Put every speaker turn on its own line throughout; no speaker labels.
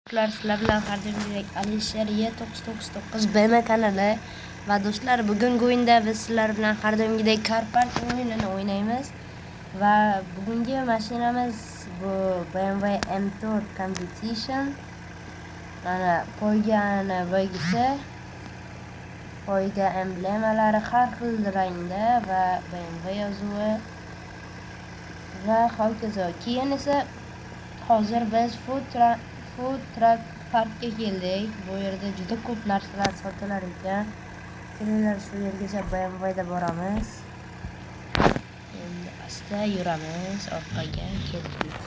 Do'stlar, sizlar bilan har doimgidek Alisher Y999 BM kanali va do'stlar, bugungi o'yinda biz sizlar bilan har doimgidek Car Parking o'yinini o'ynaymiz va bugungi mashinamiz bu BMW M4 Competition. Mana poygani belgisi, poyga emblemalari har xil rangda va BMW yozuvi va hokazo. Keyin esa hozir biz food truck parkka keldik. Bu yerda juda ko'p narsalar sotilar ekan. Kelinglar, shu yergacha BMWda boramiz. Endi asta yuramiz, orqaga ketdik.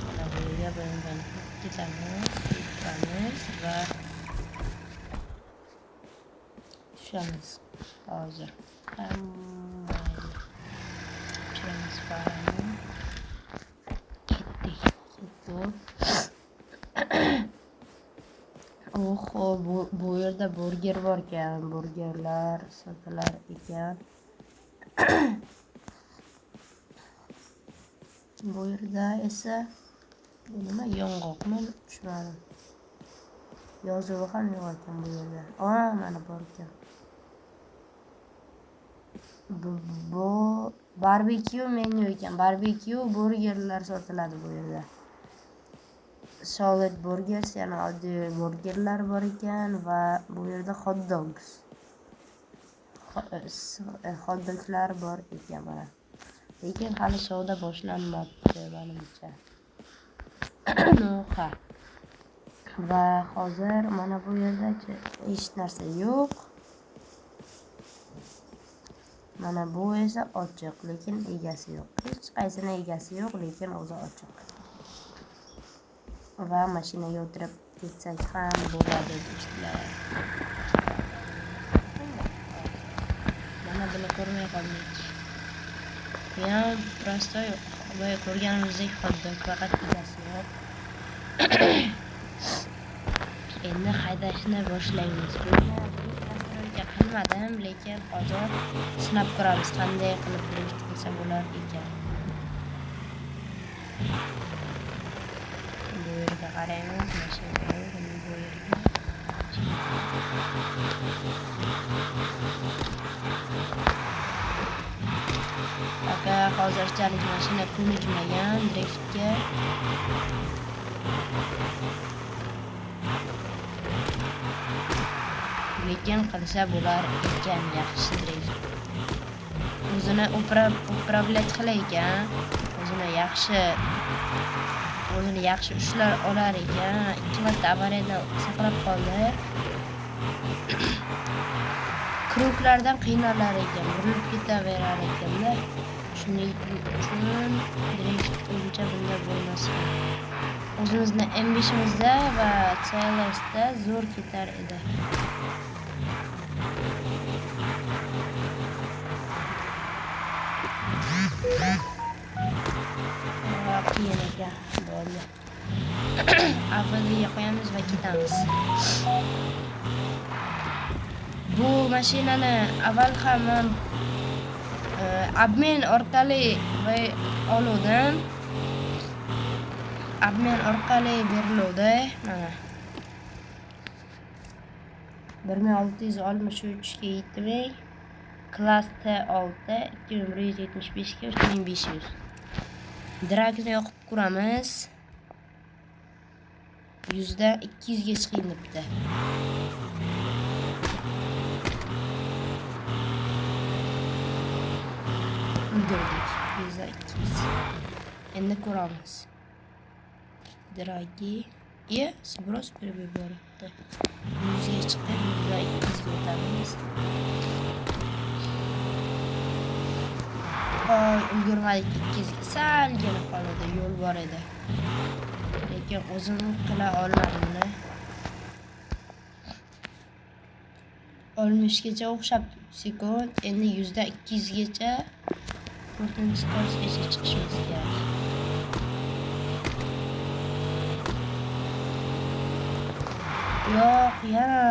Mana bu yerga BMWni ketamiz, ketamiz va tushamiz hozir. O'chiramiz farani. Ketdik. Ketdik. Oho, bu yerda burger bor ekan. Burgerlar sotilar ekan. Bu yerda esa bu nima, yong'oqmi? Tushunmadim. Yozuvi ham yo'q ekan bu yerda. Mana bor ekan. Bu barbekyu menyu ekan. Barbekyu burgerlar sotiladi bu yerda. Solid burgers, ya'ni oddiy burgerlar bor ekan va bu yerda hot dogs. Hot doglar bor ekan mana. Lekin hali savdo boshlanmabdi menimcha. Ha. Va hozir mana bu yerda hech narsa yo'q. Mana bu esa ochiq, lekin egasi yo'q. Hech qaysini egasi yo'q, lekin o'zi ochiq. Va mashinaga o'tirib ketsak ham bo'ladi do'stlar. Mana buni ko'rmay qoldik. Bu ham prostoy, boya ko'rganimizdek hot dog, faqat egasi yo'q. Endi haydashni boshlaymiz. Buni настройка qilmadim, lekin hozir sinab ko'ramiz, qanday qilib drift qilsa bo'lar ekan. Bu yerga qaraymiz, mashina yo'q, endi bu yerga. Aka, hozirchalik mashina ko'nikmagan driftga. Lekin qilsa bo'lar ekan yaxshi drift. O'zini управлять qilar ekan, o'zini yaxshi ushlar olar ekan. 2 marta avariyadan saqlab qoldi. Kruklardan qiynalar ekan, burilib ketaverar ekanda. Shuning uchun drift uncha bunda bo'lmas ekan. O'zimizni M5imizda va CLSda zo'r ketar edi. Qiyin ekan, bo'ldi. AVDga qo'yamiz va ketamiz. Bu mashinani avval ham men obmen orqali va oluvdim. Obmen orqali beriluvdi. Mana 1663 ga 7000, Class T6 2175 ga 3500. Dragni yoqib ko'ramiz. 100dan 200 ga chiqing debdi. Ulgurdik. 100dan 200. Endi ko'ramiz. Dragi сброс berib yuboribdi. 100 ga chiqib 100dan 200 ga o'tamiz. Voy, ulgurmadik 200 ga. Salgina qoldi, yo'l bor edi. Lekin o'zim qila olmadim uni. 60 gacha o'xshab 3 sekund. Endi 100dan 200 gacha 4-skorosgacha chiqishimiz kerak. Yo'q, yana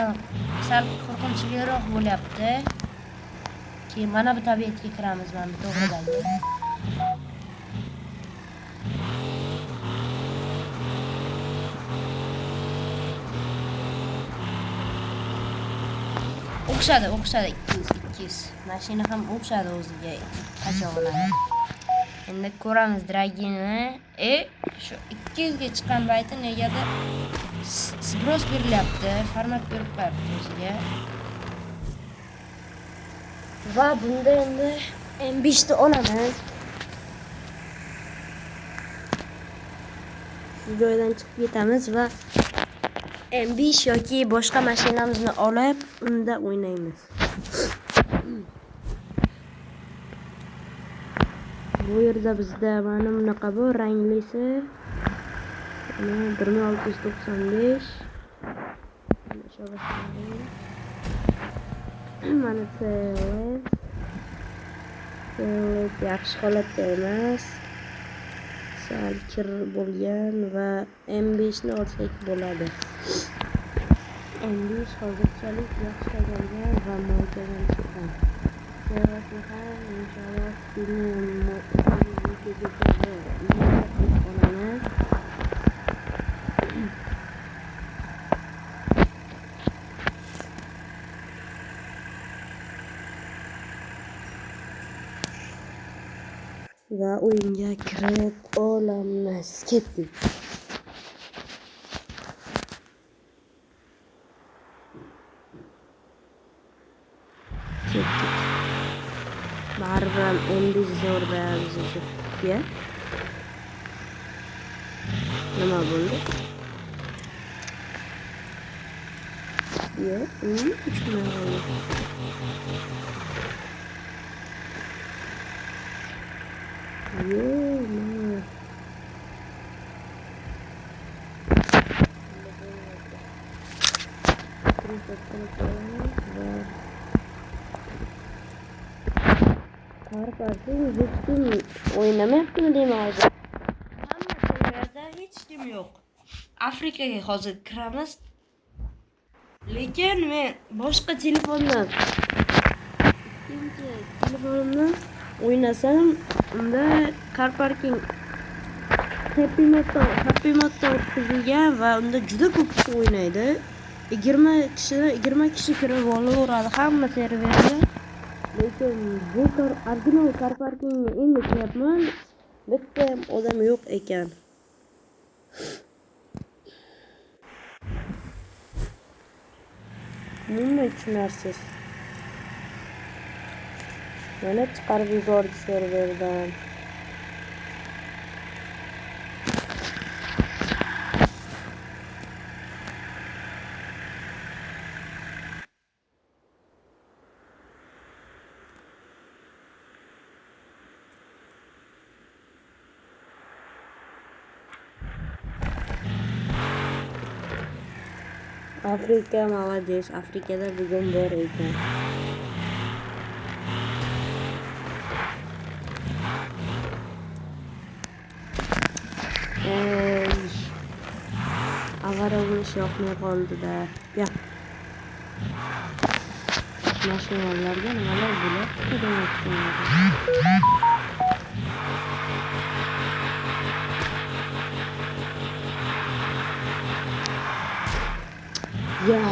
sal qo'rqinchliroq bo'lyapti. Keyin mana bu tabiatga kiramiz, mana bu to'g'ridagi. O'xshadi, o'xshadi 200. Mashina ham o'xshadi o'ziga qachog'lari. Endi ko'ramiz Dragini. Shu 200 ga chiqqan payti negadir сброс berilyapti, format berib qo'yapti o'ziga. Va bunda endi M5 ni olaman. Shu joydan chiqib ketamiz va M5 yoki boshqa mashinamizni olib, unda o'ynaymiz. Bu yerda bizda mana bunaqa bu ranglisi. Mana 1695. Mana CLS. CLS yaxshi holatda emas. Sal kir bo'lgan va M5 ni olsak bo'ladi. M5 hozirchalik yaxshi haydalgan va moykadan chiqqan. CLSni ham inshaalloh olaman. Va o'yinga kirib olamiz. Ketdik. Ketdik. Baribir ham M5 zo'rda biz uchun. Ya? Nima bo'ldi? Ya, nima uchun bo'ldi? Yo'q, Car parking hech kim o'ynamayaptimi deyman hozir. Hamma serverda hech kim yo'q. Afrikaga hozir kiramiz. Lekin men boshqa telefondan, ikkinchi telefonimdan o'ynasam, unda car parking Happy Mod'da o'tkazilgan va unda juda ko'p kishi o'ynaydi. 20 kishi kirib olaveradi hamma serverda. Lekin bu original car parkingga endi kiryapman, bitta ham odam yo'q ekan. Umuman tushunarsiz. Mana chiqarib yubordi serverdan. Afrika молодец. Afrikada bugun bor ekan. Avariya bo'lish yoqmay qoldi-da. Ya. Mashinalarga nimalar bo'lyapti demoqchiman. Ya.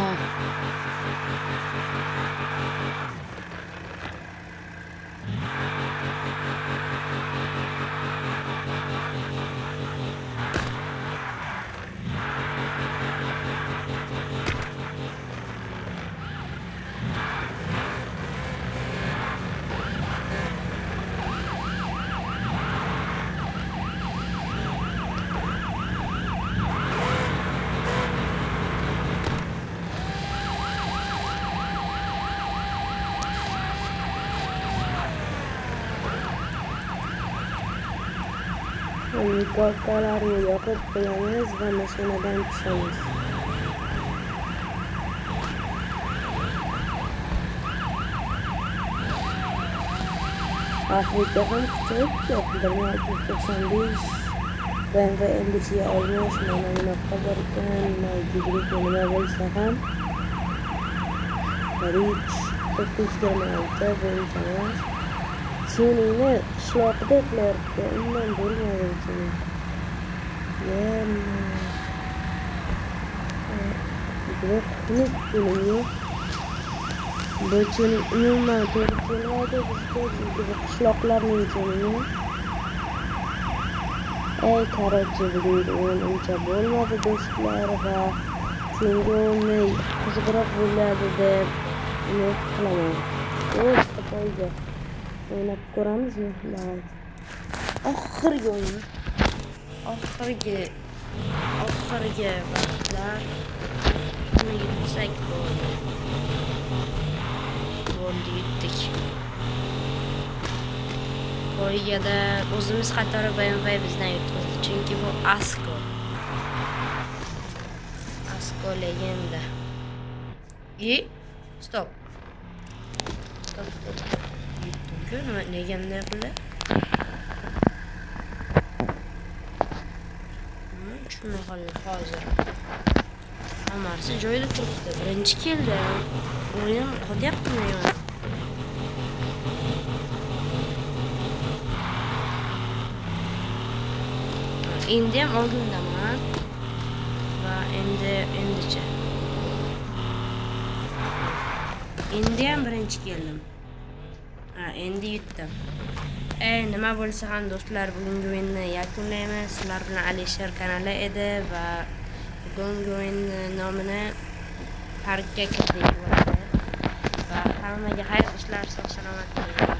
Migalkalarni yoqib qo'yamiz va mashinadan tushamiz. Afrika ham kuchayib ketdi. 1695 BMW M5 olmish, mana bunaqa bor ekan, gibrid nima bo'lsa ham Rich 926 bu uncha emas. Tuningni qishloqida qilyapti. Umuman bo'lmadi tuning. Yana bu xunuk tuningi. Bu tuning umuman to'g'ri kelmaydi bizga, chunki bu qishloqlarning tuningi. Ey, короче, bugungi o'yin uncha bo'lmadi do'stlar va keyingi o'yinni qiziqroq bo'ladi deb umid qilaman. O'ta poyga o'ynab ko'ramizmi? Давайте. Oxirgi o'yin. Oxirgi vaqtlar buni yutsak bo'ldi. Bo'ldi, yutdik. Poygada o'zimiz qatori BMW bizdan yutqizdi, chunki bu Asko. Asko legenda. И стоп. Стоп, стоп, стоп. Yutdim-ku, nima nega bunday qildi? Tushunmay qoldim hozir. Hammasi joyida turibdi. Birinchi keldi. O'yin qotyaptimi yo? Endi ham oldindaman. Va endicha. Endi ham birinchi keldim. Ha, endi yutdim. Nima bo'lsa ham do'stlar, bugungi o'yinni yakunlaymiz. Sizlar bilan Alisher kanali edi va bugungi o'yinni nomini parkka kirdik bo'ladi. Va hammaga xayr, do'stlar, sog' salomat bo'linglar.